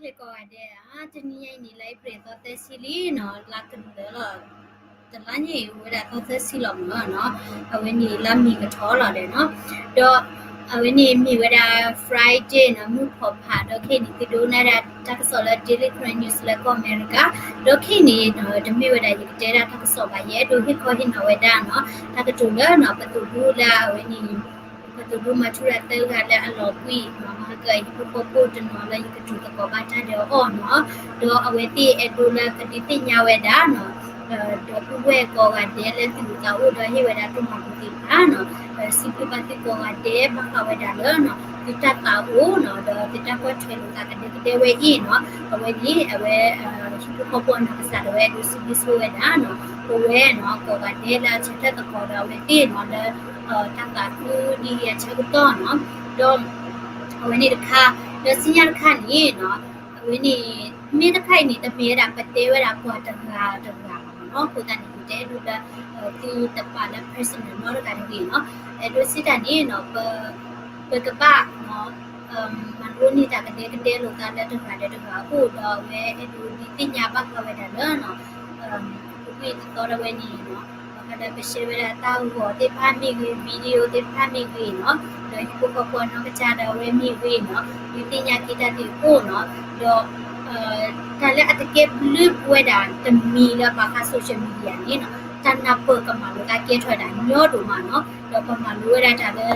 ကိးဂၤဒဲးဧၢ, တနံၤညါအံၤန့ၣ် လါအ့ဖြ့ၣ်သီသၢဆံလံနီၤ, လါကလၢာ်လီၤ. တလါညါအံၤအိၣ်ဝဲဒၣ်သီသၢဆံလီၤမ့ၢ်နီၤ, အဝဲန့ၣ်လါမ့ၤကထီၣ်လီၤဒီးနီၤ, ဒီးအဝဲန့ၣ်မ့ၢ်ဝဲဒၣ် Friday နီၤ, မုၢ်ဖီဖး ဒီးခဲအံၤန့ၣ် သုဒိကနၣ်ဒၣ်တၢ်ကစီၣ်လၢ Daily Karen News လၢကီၢ်အမဲရကၤ, ဒီးခဲအံၤန့ၣ် တမ့ၢ်ဝဲဒၣ်ယကတဲဒၣ်တၢ်ကစီၣ်ဘၣ်, ယအဲၣ်ဒိးဟ့ၣ်ခီဟ့ၣ်နီၤဝဲဒၣ်နီၤ, တၢ်ကတိၤလၢနီၤ ပသိၣ်ဒူလၢအဝဲန့ၣ် ပသိၣ်ဒူမၤထူရၤသၢဂၤလၢအလီၤကွံာ်နီၤ, မၤဟါကဟံၣ်ဖိဃီဖိတနီၤလၢယကတိၤသကိးဘၣ်တၢ်ဒီးအီၤနီၤ, ဒီးအဝဲသ့ၣ်အဲၣ်ဒိးလၢကဒုးသ့ၣ်ညါဝဲဒၣ်နီၤ, ဒီပုၢ်ဝဲၢ်ကိးဂၤဒဲးလၢသူၣ်အိၣ်သးအိၣ်ဒီးဟ့ၣ်ဝဲဒၣ်ဒိၣ်မးပူၤသ့ၣ်တဖၣ်နီၤ, စံးဘျုးဘၣ်သုကိးဂၤဒဲး ဘၣ်ဃးဝဲဒၣ်လၢနီၤ သုတၢ်သးအိၣ်နီၤ, ဒီးသုတၢ်ကွၢ်ထွဲလိာ်သးကဒဲကဒဲဝဲအံၤနီၤ, အဝဲန့ၣ် အဝဲ ဟံၣ်ဖိဃီဖိအနီၢ်ကစၢ်ဒၣ်ဝဲအဲၣ်ဒိးစံးဘျုးဆိဝဲဒၣ်နီၤ, ပဝဲနီၤ ကိးဂၤဒဲးလၢအဆၢထၢၣ်သကိးဒီးအဝဲသ့ၣ်နီၤ လၢ တၢ်သးခုဒ်အံၤအဆၢကတီၢ်နီၤ, ဒီး အဝဲန့ၣ်တခါ, ဒီးဆူညါတခါန့ၣ်နီၤ, အဝဲန့ၣ် မ့ၢ်တခါအံၤန့ၣ် တမ့ၢ်ဝဲဒၣ်ပတဲဝဲဒၣ်ပှၤတဂၤတဂၤဘၣ်နီၤ, အဃိသတးန့ၣ် ယတအဲၣ်ဒိးလၢ သုတပာ်လၢ personal နီတဂၤတဂ့ၤနီၤ, အဲၣ်ဒိးစံးတၢ်န့ၣ်နီၤ ပ ပကဘၣ် မၤလိန့ၢ်တၢ်ကဒဲကဒဲလိာ်သးလၢတဂၤဒီးတဂၤအအိၣ် ဒီးအဝဲအဲၣ်ဒိးဒုးသ့ၣ်ညါဘၣ်ဃးဝဲဒၣ်လၢနီၤ အပူၤကွံာ်တသီဒၣ်ဝဲန့ၣ်နီၤ, ဘၣ်ဃးဒီးပshareဝဲဒၣ်တၢ်ဂီၤသ့ၣ်တဖၣ်မ့ၢ်ဂ့ၤ, videoသ့ၣ်တဖၣ်မ့ၢ်ဂ့ၤနီၤ, ဒီးဟံၣ်ဖိဃီဖိအနီၢ်ကစၢ်ဒၣ်ဝဲမ့ၢ်ဂ့ၤနီၤ, ဒုးသ့ၣ်ညါက့ၤတၢ်သ့ၣ်အိၣ်နီၤ, ဒီး တၢ်လၢအတကဲဘျုးဝဲဒၣ်တမံၤလၢဘၣ်ဃး social media န့ၣ်နီၤ, တၢ်နၢ်ပၢၢ်ကမၣ်လိာ်သးကဲထီၣ်ဝဲဒၣ်ညီဒိၣ်မးနီၤ, ဒီးပမၤလိဝဲဒၣ်တၢ်လၢ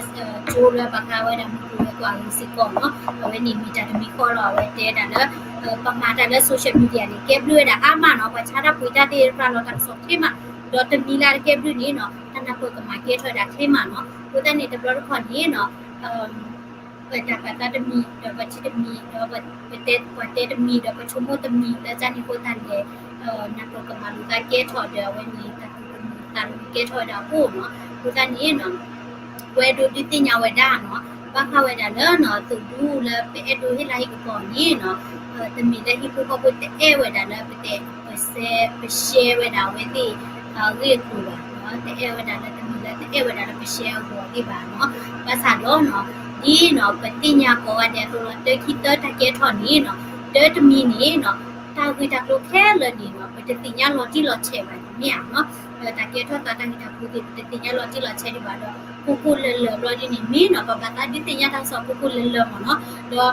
ကၠိလၢဘၣ်ဃးဝဲဒၣ်မူခိၣ်ဝဲၤကွာ်အဂ့ၢ်စ့ၢ်ကီးနီၤ, အဝဲန့ၣ်မ့ၢ်တၢ်တမံၤဃီလီၤ, အဝဲတဲဒၣ်လၢ ပမၤတၢ်လၢ social media န့ၣ် ကဲဘျုးဝဲဒၣ်အါမးနီၤ, ပှၤဆါတၢ်ပှ့ၤတၢ်သ့ၣ်တဖၣ်လီၤတၢ်ကစီၣ်ချ့မး, ဒီးတမံၤလၢအတကဲဘျုးန့ၣ်နီၤ, တၢ်နၢ်ပၢၢ်ကမၣ်ကဲထီၣ်ဝဲဒၣ်ချ့မးနီၤ, အဃိသတးန့ၣ် တဘျီတခီၣ်န့ၣ်နီၤ ပတၢ်ပာ်သးတမံၤ ဒီးပထံၣ်တမံၤ ဒီး ပှၤတဲတမံၤ ဒီးပဆိကမိၣ်တမံၤ လၢတၢ်န့ၣ်အဃိသတးန့ၣ် နၢ်ပၢၢ်ကမၣ်လိာ်သးကဲထီၣ်ဒီး အဝဲန့ၣ် တၢ်သူၣ်တမံၤသးတမံၤကဲထီၣ်ဝဲဒၣ်အဃိနီၤ, အဃိသတးန့ၣ်နီၤ ပအဲၣ်ဒိးဒုးသ့ၣ်ညါဝဲဒၣ်နီၤ, ဘၣ်ဃးဝဲဒၣ်လၢနီၤ သိၣ်ဒူလၢပအဲၣ်ဒိးဟ့ၣ်လၤဟ့ၣ်ကပီၤန့ၣ်နီၤ, တမ့ၢ်လၢဟံၣ်ဖိဃီဖိတအဲၣ်ဝဲဒၣ်လၢပတဲ ပ share ဝဲဒၣ်အဝဲသ့ၣ် အဂ့ၢ်အကျိၤဘၣ်နီၤ, တအဲၣ်ဝဲဒၣ်လၢတမ့ၢ်လၢတအဲၣ်ဝဲဒၣ်လၢပshareအဂီၢ်သ့ၣ်ဘၣ်နီၤ, ဘၣ်ဆၣ်ဒီးနီၤ ဒ်နီၤ ပသ့ၣ်ညါကိးဂၤဒဲးအသိးလီၤ, တၢခံတၢတၢ်ကဲထီၣ်န့ၣ်နီၤ, တၢတမံၤန့ၣ်နီၤ တၢ်ဂ့ၢ်တၢ်ကျိၤခဲလၢာ်န့ၣ်နီၤ ပတသ့ၣ်ညါလီၤတံၢ်လီၤဆဲးဘၣ်န့ၣ်မ့ၢ်ဧါနီၤ, တၢ်ကဲထီၣ်သးတၢ်ဂ့ၢ်တၢ်ကျိၤသ့ၣ် ပတသ့ၣ်ညါလီၤတံၢ်လီၤဆဲးဒံးဘၣ်ဒီး ကိၢ်ကိၢ်လၢာ်လၢာ်ဘျီဒ်န့ၣ် မ့ၢ်နီၤ ပဘၣ်သးဒုးသ့ၣ်ညါတၢ်ကစီၣ်ကိၢ်ကိၢ်လၢာ်လၢာ်မ့ၢ်နီၤ, ဒီး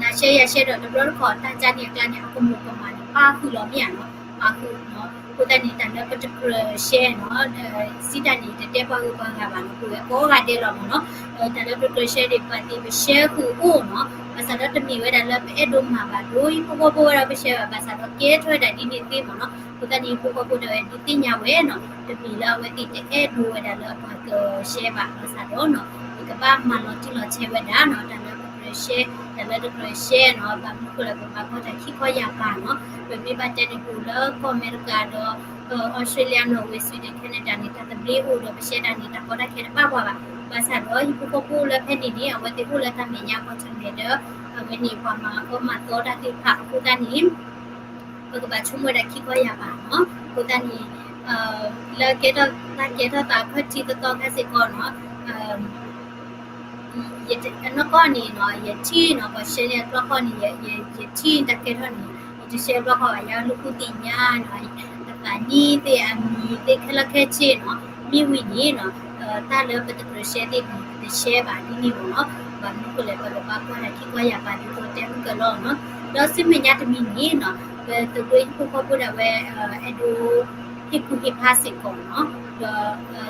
နၤshareယၤshareဒီး တဘျီတခီၣ် တၢ်ကန့ၣ်အကျါန့ၣ် အကမူၤကမၣ်န့ၣ် ပာ်ဃုာ်လီၤမ့ၢ်ဧါနီၤ, ပာ်ဃုာ်နီၤ, အဃိသတးန့ၣ် တၢ်လၢပတကြၢးshareနီၤ, စံးတၢ်န့ၣ် တတဲပှၤဂုၤပှၤဂၤဘၣ်နီၤ, ပဝဲကိးဂၤဒဲးလီၤမ့ၢ်နီၤ, တၢ်လၢပတကြၢးshareန့ၣ် ပှၤသ့ၣ်ပshareဃုာ်အိၣ်နီၤ, ဘၣ်ဆၣ်ဒီးတမ့ၢ်ဝဲဒၣ်လၢပအဲၣ်ဒိးမၤဘၣ်ဒိ ဟံၣ်ဖိဃီဖိဝဲဒၣ်ပshareဘၣ်, ဘၣ်ဆၣ်ဒီးကဲထီၣ်ဝဲဒၣ်ဒ်န့ၣ်သ့မ့ၢ်နီၤ, အဃိသတးန့ၣ် ဟံၣ်ဖိဃီဖိဒၣ်ဝဲဒုးသ့ၣ်ညါဝဲနီၤ, တမ့ၢ်လၢအဝဲသ့ၣ်တအဲၣ်ဒိးဝဲဒၣ်လၢပှၤကshareဘၣ်, ဘၣ်ဆၣ်ဒီးနီၤ ပကဘၣ်မၤလီၤတံၢ်လီၤဆဲးဝဲဒၣ်နီၤ, တၢ်လၢပကြၢးshare, တၢ်လၢတကြၢးshareနီၤ, ဘၣ်မနုၤဃိလဲၣ် ပဘၣ်ကွၢ်တၢ်ခံခီယၢ်ပၤနီၤ, ပမ့ၢ်ဘၣ်တဲန့ၣ် ပအိၣ်လၢကီၢ်အမဲရကၤဒီး Australia, Norway, Sweden, Canada န့ၣ် တၢ်သဘျ့အိၣ်ဒီး ပshareတၢ်န့ၣ် တၢ်ကီတၢ်ခဲတဘၣ်ပှၤဘၣ်, ဘၣ်ဆၣ်ဒီး ဟံၣ်ဖိဃီဖိလၢဖဲန့ၣ်န့ၣ် အဝဲသ့ၣ်အိၣ်လၢတၢ်မဲာ်ညါ continent ဒီး အဝဲန့ၣ် ပှၤမၤအၢမၤသီတၢ်သ့ၣ်တဖၣ်အဃိသတးန့ၣ် ပကဘၣ်ဆိကမိၣ်ဝဲဒၣ်ခံခီယၢ်ပၤနီၤ, အဃိသတးန့ၣ် လၢကဲထီၣ်တၢ်ကဲထီၣ်သးခီၣ်ထံးသီသီခါစ့ၢ်ကီးနီၤ, အနီၢ်ကီၢ်န့ၣ်နီၤ ယထံၣ်နီၤ ပှၤshareန့ၣ် အဘျီဃီန့ၣ် ယထံၣ်တၢ်ကဲထီၣ်န့ၣ် ယတshareဘျီဃီဘၣ်, ယလူၢ်ဃုသ့ၣ်ညါနီၤ, အသးနံၣ်သ့ၣ်အမံၤသ့ၣ်ခဲလၢာ်ခဲဆ့နီၤ, မ့ၢ်ဝံၤန့ၣ်နီၤ တၢ်လၢပတကြၢးshareသ့ၣ်န့ၣ် ပတshareဘၣ်ဒ်န့ၣ်မ့ၢ်နီၤ, ဘၣ်မနုၤဃိလဲၣ် ပကဘၣ်ကွၢ်တၢ်ခံခီယၢ်ပၤဒ်သိးတဲမုၢ်ကလီၤနီၤ, ဒီးဆူမဲာ်ညါတမံၤန့ၣ်နီၤ ပသုးဒိဟံၣ်ဖိဃီဖိဒၣ်ဝဲ အဲၣ်ဒိး ဟ့ၣ်ကူၣ်ဟ့ၣ်ဖးစ့ၢ်ကီးနီၤ,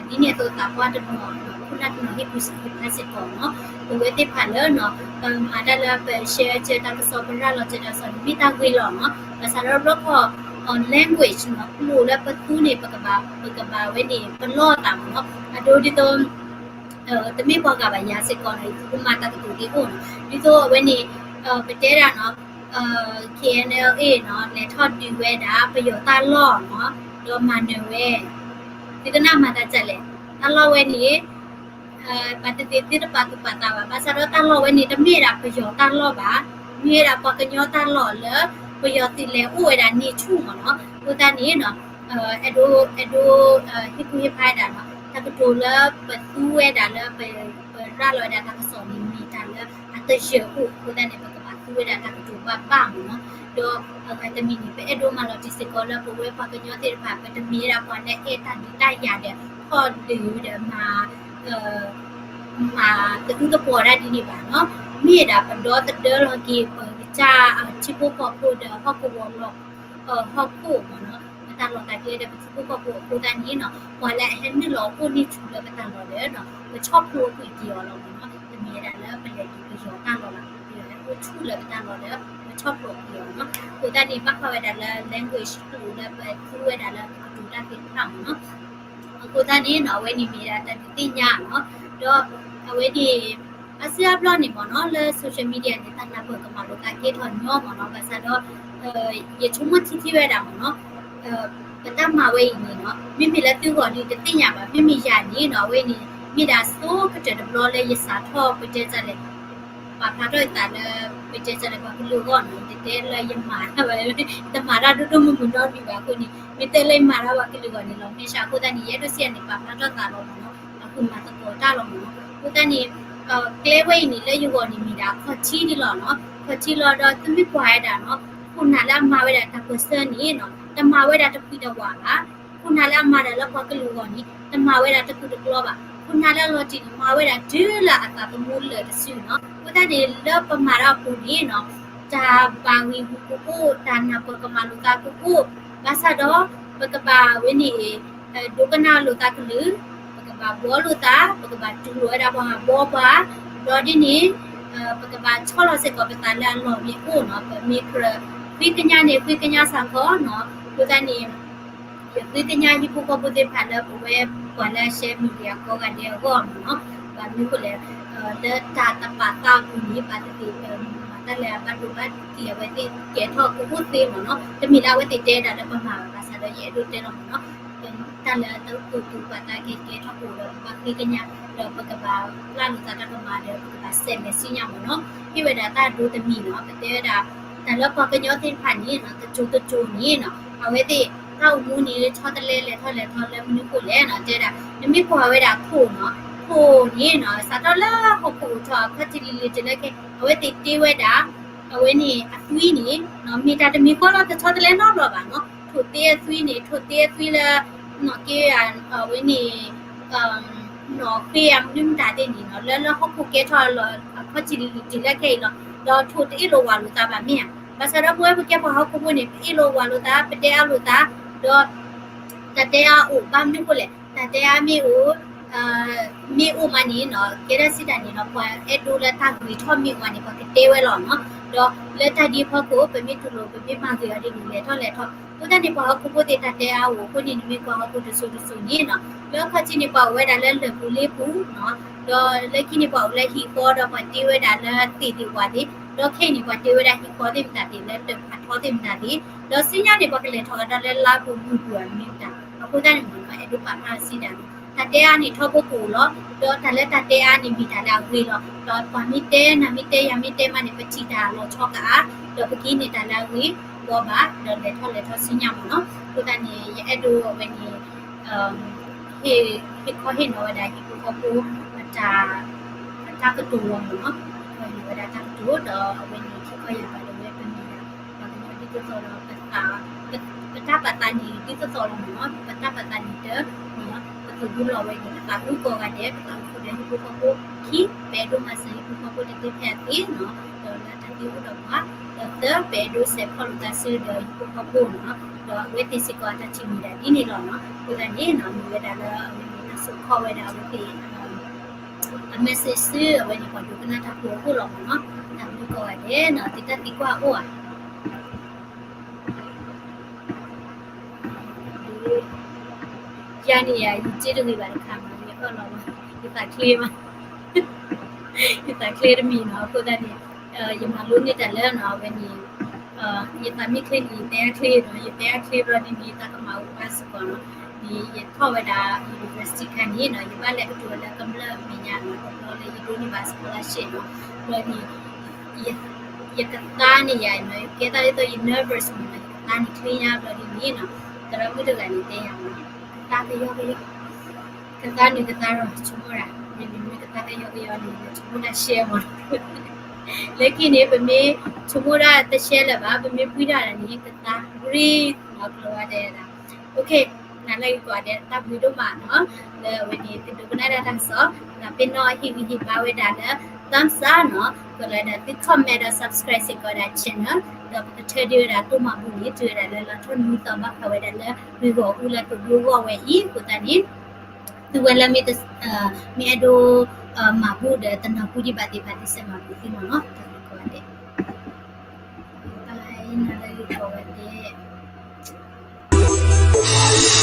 ဒီး ဒ်န့ၣ်အသိးသးပှၢ်တနီၤ ခိၣ်နၢ်တနီၤဟ့ၣ်ကူၣ်ဟ့ၣ်ဖးစ့ၢ်ကီးနီၤ, ပဝဲသ့ၣ်တဖၣ်လၢနီၤ ပမၤတၢ်လၢပshareကဲတၢ်ကစီၣ် ပရၤလီၤကဲတၢ်ကစီၣ်န့ၣ် မ့ၢ်တၢ်ဂ့ၤလီၤနီၤ, ဘၣ်ဆၣ်ဒီးတဘျီခီ language နီၤ ကျိာ်လၢပသူန့ၣ် ပကဘၣ် ပကဘၣ်ဝဲန့ၣ် ပလီၢ်သးမ့ၢ်နီၤ, အဒိဒ်သိး တမ့ၢ်ပှၤဂၤဘၣ် ယၤစ့ၢ်ကီးနီၤ ယကမၤတၢ်ကတိၤဒ်အိၣ်နီၤ, ဒ်သိးအဝဲန့ၣ် ပတဲဒၣ်နီၤ K N L A နီၤ လဲၤထီၣ်ဒုးဝဲဒၣ် ပယီၤတၢ်လီၢ်နီၤ ဒီးမၤနၢၤဝဲ, သုကနၣ်မၤသးဒ်လဲၣ်, တၢ်လီၢ်ဝဲန့ၣ် ဘၣ်သ့ၣ်သ့ၣ်သုတပာ်သူၣ်ပာ်သးဘၣ်, ဘၣ်ဆၣ်ဒီးတၢ်လီၢ်ဝဲန့ၣ် တမ့ၢ်ဒၣ်ပယီၤတၢ်လီၢ်ဘၣ်, မ့ၢ်ဝဲဒၣ်ပှၤကညီတၢ်လီၢ်လၢ ပယီၤသုးလဲၤအိၣ်ဝဲဒၣ်န့ၣ်ဆူၣ်မ့ၢ်နီၤ, အဃိသတးန့ၣ်နီၤ အဲၣ်ဒိး အဲၣ်ဒိး ဟ့ၣ်ကူၣ်ဟ့ၣ်ဖးဝဲဒၣ်နီၤ, တၢ်ကတိၤလၢပသူဝဲဒၣ်လၢ ပရၤလီၤဝဲဒၣ်တၢ်ကစီၣ်န့ၣ် မ့ၢ်တၢ်လၢအတယၢၢ်အိၣ်အဃိသတးန့ၣ် ပကဘၣ် ပသူဝဲဒၣ်တၢ်ကတိၤဘၣ်ဘၣ်မ့ၢ်နီၤ, ဒီးအဂၤတမံၤန့ၣ် ပအဲၣ်ဒိးမၤလီၤတံၢ်စ့ၢ်ကီးလၢပဝဲပှၤကညီသ့ၣ်တဖၣ် ပတမ့ၢ်ဝဲဒၣ်ပှၤလၢအဲၣ်တၢ်ဒုးတၢ်ယၤဒီး ထီၣ်ဒုးဒီးမၤ မၤသဒူသပှီၤတၢ်ဒ်န့ၣ်ဘၣ်နီၤ, မ့ၢ်ဒၣ်ပဒီသဒၢလီၤက့ၤ ပကစၢ်ထံဖိကီၢ်ဖိဒီးဟီၣ်ကဝီၤလီၤ ဟီၣ်ခိၣ်မ့ၢ်နီၤ, ပတၢ်လီၢ်တၢ်ကျဲဒီးပထံဖိကီၢ်ဖိအဃိသတးန့ၣ်နီၤ, ပှၤလၢအဟဲနုာ်လီၤအိၣ်န့ၢ်ဆူၣ်လၢပတၢ်လီၢ်ဒီး ပဆီၣ်ဖျိကွံာ်က့ၤအီၤလီၤမ့ၢ်နီၤ, တမ့ၢ်ဝဲဒၣ်လၢပလဲၤဒုးပယီၤတၢ်လီၢ်ဘၣ်, ပဟဲအိၣ်ဆူၣ်လၢပတၢ်လီၢ်ဒီး ပဆီၣ်ဖျိကွံာ်အီၤနီၤ, အဃိသတးန့ၣ် ဘၣ်ဃးဝဲဒၣ်လၢ language လၢပသူဝဲဒၣ်လၢပကတိၤတၢ်သ့ၣ်တဖၣ်မ့ၢ်နီၤ အဃိသတးန့ၣ်နီၤ အဝဲန့ၣ်မ့ၢ်ဒၣ်တၢ်ဒုးသ့ၣ်ညါနီၤ, ဒီးအဝဲန့ၣ် အါစုအါဘျီန့ၣ်မ့ၢ်နီၤ လၢ social media န့ၣ် တၢ်နၢ်ပၢၢ်ကမၤလိာ်သးကဲထီၣ်ညီမ့ၢ်နီၤ, ဘၣ်ဆၣ်ဒီး ယဆိကမိၣ်ထံထံဝဲဒၣ်မ့ၢ်နီၤ, ပတၢ်မၤဝဲအံၤန့ၣ်နီၤ မ့မ့ၢ်လၢသုဂီၢ်ဒီးတသ့ၣ်ညါဘၣ်, မ့မ့ၢ်ယၤန့ၣ်နီၤ အဝဲန့ၣ် မ့ၢ်ဒၣ်ဆိကတၢၢ်တဘျီလၢယစးထီၣ်ပတဲဒ်လဲၣ် ပာ်ဖျါထီၣ်ယသးလၢ ပတဲဒ်လဲၣ်ပှၤကလုာ်အဂီၢ်န့ၣ် တတဲလၢယမၤတၢ်ဘၣ်, တမၤတၢ်ဒိၣ်ဒိၣ်မုၢ်မုၢ်နီတမံၤဘၣ်အဃိန့ၣ် မ့ၢ်တဲလၢယမၤတၢ်ပှၤကလုာ်အဂီၢ်န့ၣ်လီၤ. မ့ၢ်စ့ၢ်အဃိသတးန့ၣ် ယအဲၣ်ဒိးစံးန့ၣ် ပာ်ဖျါထီၣ်သးလီၤမ့ၢ်နီၤ, အဃုမၤသကိးတၢ်လီၤမ့ၢ်နီၤ. အဃိသတးန့ၣ် ကျဲဝဲအံၤန့ၣ် လၢယဂီၢ်န့ၣ်မ့ၢ်ဒၣ်ခီၣ်ထံးဒ်လီၤနီၤ, ခီၣ်ထံးလီၤဒီး သုမ့ၢ်ကွၢ်ဝဲဒၣ်နီၤ ခိၣ်နၢ်လၢအမၤဝဲဒၣ်တၢ်ပၢၢ်ဆၢန့ၣ်နီၤ တမၤဝဲဒၣ်တဖှံတဝးဘၣ်. ခိၣ်နၢ်လၢအမၤတၢ်လၢပှၤကလုာ်အဂီၢ်န့ၣ် တမၤဝဲဒၣ်တကုာ်တကျီဘၣ်. ခိၣ်နၢ်လၢအလီၤတံၢ်န့ၣ် မၤဝဲဒၣ်တုၤလၢအသးသမူလၢာ်တစုနီၤ. အဃိသတးန့ၣ် လၢပမၤတၢ်အပူၤန့ၣ်နီၤ တၢ်ဘၣ်ဂံၢ်ဂူာ်ကအိၣ်, တၢ်နၢ်ပၢၢ်ကမၤလိာ်သးကအိၣ်, ဘၣ်ဆၣ်ဒီး ပကဘၣ်ဝဲန့ၣ် ဒိကနၣ်လိာ်သးကလုၢ်, ပကဘၣ်ဘှီလိာ်သး, ပကဘၣ်တူၢ်လိာ်ဝဲဒၣ်ပှၤဘှီပှၤ, ဘျီဒ်န့ၣ် ပကဘၣ်ဆီၣ်လီၤစ့ၢ်ကီးပသးလၢအလီၢ်မ့ၢ်အိၣ်နီၤ, ပမ့ၢ်ကြၢးဃ့ကညးန့ၣ် ဃ့ကညးစ့ၢ်ကီးနီၤ. အဃိသတးန့ၣ် ယဃ့ကညးဟံၣ်ဖိဃီဖိသ့ၣ်တဖၣ်လၢပဝဲပှၤလၢအ share media ကိးဂၤဒဲးအဂီၢ်မ့ၢ်နီၤ, ဘၣ်မနုၤအဃိလဲၣ် လၢတၢ်တပာ်သးအပူၤန့ၣ် ဘၣ်သ့ၣ်သ့ၣ်မၤတၢ်လၢအဘၣ်ဒိဘၣ်ထံးအဝဲသ့ၣ်ကဲထီၣ်ကအိၣ်သ့မ့ၢ်နီၤ, တမ့ၢ်လၢအဝဲသ့ၣ်တဲဒၣ်လၢပမၤဘၣ်, ဘၣ်ဆၣ်ဒီးယအဲၣ်ဒိးတဲလီၤမ့ၢ်နီၤ တၢ်လၢတၢ်သူၣ်ပာ်သးကဲကဲထီၣ်ကအိၣ်ဒီး ပဘၣ်ဃ့ကညး ဒီးပကဘၣ်ပျၢ်လိာ်သးတၢ်ကမၣ်ဒီး ပကဘၣ်စဲးလဲၤဆူညါမ့ၢ်နီၤ. ဟ့ၣ်ဝဲဒၣ်တၢ်ဒိတမံၤနီၤ, ပတဲဝဲဒၣ် တၢ်လၢပှၤကညီသ့ၣ်တဖၣ်န့ၣ်နီၤ တစိၤတစိၤန့ၣ်နီၤ အဝဲသ့ၣ်တၢ်အိၣ်မူန့ၣ် ဆီတလဲလဲၤထီၣ်လဲၤထီလၢမနုၤဃိလဲၣ်နီၤ, တဲဒၣ် နမ့ၢ်ကွၢ်ဝဲဒၣ်ခိၣ်နီၤ, ခိၣ်န့ၣ်နီၤ စးထီၣ်လၢဟီၣ်ခိၣ်အိၣ်ထီၣ်အခီၣ်ထံးလံၤလံၤတုၤလၢခဲ အဝဲသ့ၣ်တ့ဝဲဒၣ် အဝဲန့ၣ်အသွံန့ၣ် မ့ၢ်တၢ်တမံၤဃီလီၤ, တဆီတလဲနီတဘျီဘၣ်နီၤ. ထိၣ်တ့အသွံန့ၣ် ထိၣ်တ့အသွံလၢ နီၢ်က့ အဝဲန့ၣ် နီၢ်ဃ့ဧါ မနုၤမတၤသ့ၣ်န့ၣ်နီၤ လၢလၢဟီၣ်ခိၣ်ကဲထီၣ်လီၤ အခီၣ်ထံးလံၤလံၤတုၤလၢခဲအံၤလီၤ. ဒီးထိၣ်တအ့ၣ်လိာ်ဝးလိာ်သးဘၣ်မ့ၢ်ဧါ. ဘၣ်ဆၣ်ဒီးပဝဲပကဲပှၤဟီၣ်ခိၣ်ဖိန့ၣ် ပအ့ၣ်လိာ်ဝးလိာ်သး ပတဲအါလိာ်သး ဒီး တၢ်တဲအါအိၣ် ဘၣ်မနုၤဃိလဲၣ် တၢ်တဲအါမ့ၢ်အိၣ် မ့ၢ်အိၣ်မးန့ၣ်နီၤ ကဲဒၣ်စံးတၢ်န့ၣ်နီၤ ပှၤအဲၣ်ဒိးလၢတၢ်ဂ့ၤထီၣ်မ့ၢ်အိၣ်မးန့ၣ် ပှၤကတဲဝဲလီၤနီၤ. ဒီးလၢတၢ်ဒ်အဖီခိၣ် ပမ့ၢ်တူၢ်လိာ် ပမ့ၢ်မၤဂ့ၤအီၤဒ်န့ၣ် လဲၤထီၣ်လဲၤထီၣ်. အဃိသတးန့ၣ် ပှၤဟီၣ်ခိၣ်ဖိသ့ၣ် တၢ်တဲအါအိၣ်အဃိန့ၣ် နမ့ၢ်ကွၢ်ဟီၣ်ခိၣ်တစိၤတစိၤန့ၣ်နီၤ လၢအခီၣ်ထံးန့ၣ် ပှၤအိၣ်ဝဲဒၣ်လၢလၢၢ်ပူၤလ့ပူၤနီၤ ဒီးလၢခံန့ၣ် ပှၤအိၣ်လၢဟံၣ်ဃီ ဒီးပှၤတ့ဝဲဒၣ်လၢသ့ၣ်သ့ၣ်ဝးသ့ၣ် ဒီးခဲအံၤန့ၣ် ပှၤတ့ဝဲဒၣ်ဟံၣ်ဃီသ့ၣ်မတၤသ့ၣ် လၢတၢ်ဖးထီသ့ၣ်မတၤသ့ၣ် ဒီးဆူညါန့ၣ် ပှၤကလဲၤထီၣ်ကဒီးလၢလါပူၤမုၢ်ပူၤအမ့ၢ်တၢ် အဃိသတးန့ၣ်မ့ၢ်နီၤ အဲၣ်ဒိးပာ်ဖျါစံးတၢ်န့ၣ် တၢ်တဲအါန့ၣ် ထီဘိကအိၣ်လီၤ. ဒီးတၢ်လၢတၢ်တဲအါန့ၣ် မ့ၢ်တၢ်လၢအဂ့ၤလီၤ. ဒီးပှၤမ့ၢ်တဲ နမ့ၢ်တဲ ယၤမ့ၢ်တဲမးန့ၣ် ပထံၣ်တၢ်လီၤဆီကအါ ဒီးပကဟံးန့ၢ်တၢ်လၢအဂ့ၤ ဘီဘၣ် ဒီးလဲၤထီၣ်လဲၤထီၣ်ဆူညါမ့ၢ်နီၤ. အဃိသတးန့ၣ် ယအဲၣ်ဒိးအဝဲန့ၣ် ဟ့ၣ် ဟ့ၣ်ခီဟ့ၣ်နီၤဝဲဒၣ် ဟံၣ်ဖိဃီဖိ အတၢ် အတၢ်ကတိၤလီၤမ့ၢ်နီၤ. ဟ့ၣ်ခီဟ့ၣ်နီၤဝဲဒၣ်တၢ်ကတိၤ ဒီးအဝဲန့ၣ် ထံကီၢ်ယၤပၤဒီးဝဲပမ့ၢ်ဒၣ် ပှၤကညီဒ်သိးသိးဒီး ပသး ပ ပတၢ်ပာ်သးန့ၣ် ဒ်သိးသိးလီၤမ့ၢ်နီၤ. ပတၢ်ပာ်သးန့ၣ်တၢ် ပသုးဒူလီၤဝဲန့ၣ် ပသးအုးကိးဂၤဒဲး ပသးအုးဃုာ်ဒီးဟံၣ်ဖိဃီဖိ ခံ ပအဲၣ်ဒိးမၤစၢၤဟံၣ်ဖိဃီဖိတသ့ဖဲအသ့နီၤ ဒီးလၢတၢ်သ့အိၣ်ဒီးပှၤ ဒီးသၢ ပအဲၣ်ဒိးစဲးဖီၣ်လိာ်သးဆူဒီးဟံၣ်ဖိဃီဖိနီၤ ဒီးအဝဲသ့ၣ်စ့ၢ်ကီးအတၢ်ထံၣ်မ့ၢ်ဒၣ်ဒ်န့ၣ်လီၤနီၤ. အဃိသတးန့ၣ်နီၤ မ့ၢ်ဝဲဒၣ်လၢအဝဲန့ၣ် တၢ်စိာ်ခီဝဲဒၣ်အဝဲသ့ၣ် အ message ဆူအဝဲန့ၣ် ပှၤဒိကနၣ်တၢ်ဖိအအိၣ်လီၤမ့ၢ်နီၤ. တၢ်ဘျုးကိးဂၤဒဲးနီၤ သုတၢ်သံကွၢ်အိၣ်ဧါ. ယၤန့ၣ်ယၤ ယစ့တဂ့ၤဘၣ်တခါမး ယအၢၣ်လီၤမး ယသးချ့မး ယသးချ့တမံၤနီၤ. အဃိသတးန့ၣ် ယမၤလိန့ၢ်တၢ်လၢနီၤ အဝဲန့ၣ် ယသးမ့ၢ်ချ့န့ၣ် ယတဲအချ့နီၤ ယတဲအချ့ဘျီဒ်န့ၣ် ယသးကမၣ်အိၣ်ဘၣ်စ့ၢ်ကီးနီၤ. န့ၣ် ယထီၣ်ဝဲဒၣ် university ခါန့ၣ်နီၤ ယဘၣ်လဲၤကတိၤဝဲလၢကမျၢၢ်အမဲာ်ညါနီၤ တဘျီလၢယဒိးန့ၢ်ဘၣ် scholarship နီၤ ဘျီန့ၣ် ယကသါန့ၣ်ယၤနီၤ ကဲသးဒ်သိးယ nervous မးနီၤ ယကသါန့ၣ်ချ့ညါဘျီဒ်န့ၣ်နီၤ သရၣ်မုၣ်တဂၤန့ၣ်တဲယၤနီၤ ကသါကယီကယီ ကသါန့ၣ်ကသါဒီးဆိကမိၣ်ဒၣ် မ့မ့ၢ်ကသါကယီကယီန့ၣ် ဆိကမိၣ်ဒၣ်ရှဲမးနီၤ လၢခံန့ၣ် ပမ့ၢ်ဆိကမိၣ်ဒၣ်တရှဲလၢၤဘၣ်, ပမ့ၢ်ပှံၢ်ဒၣ်န့ၣ် ကသါရ့ၣ်နီၤ ကျိၤဝဲဒဲးဒၣ်. နၤလၢဂ့ၤကိးဂၤဒဲး တၢ်ဘျုးဒိၣ်မးနီၤ, လၢအဝဲန့ၣ် သုဒိကနၣ်ဒၣ်တၢ်ကစီၣ်, ဒီးပ့ၤနီၣ်ဟ့ၣ်ဂံၢ်ဟ့ၣ်ဘါဝဲဒၣ်လၢ thumbs up နီၤ, ဒီးလၢဒၣ်သု comment ဒီး subscribe စ့ၢ်ကီးဒၣ် channel, ဒီးပကထၢဒံးဝဲဒၣ်တိၢ်မၤဘူၣ်န့ၣ် တုၤဝဲဒၣ်လၢလီၤထီၣ်နွံသီဘၣ်ဃးဝဲဒၣ်လၢ ဂ့ၢ်ဂီၢ်အူလၢသုဒိဂီၢ်ဝဲအံၤအဃိသတးန့ၣ် သုဝဲလၢမ့ၢ် မ့ၢ်အဲၣ်ဒိး မၤဘူၣ်ဒီးတနၢ်ဟူဒံးဘၣ်သ့ၣ်တဖၣ် သုဆဲးမၤဘူၣ်သုမ့ၢ်နီၤ, တၢ်ဘျုးကိးဂၤဒဲး, ဘၣ်နၤလၢဂ့ၤကိးဂၤဒဲး.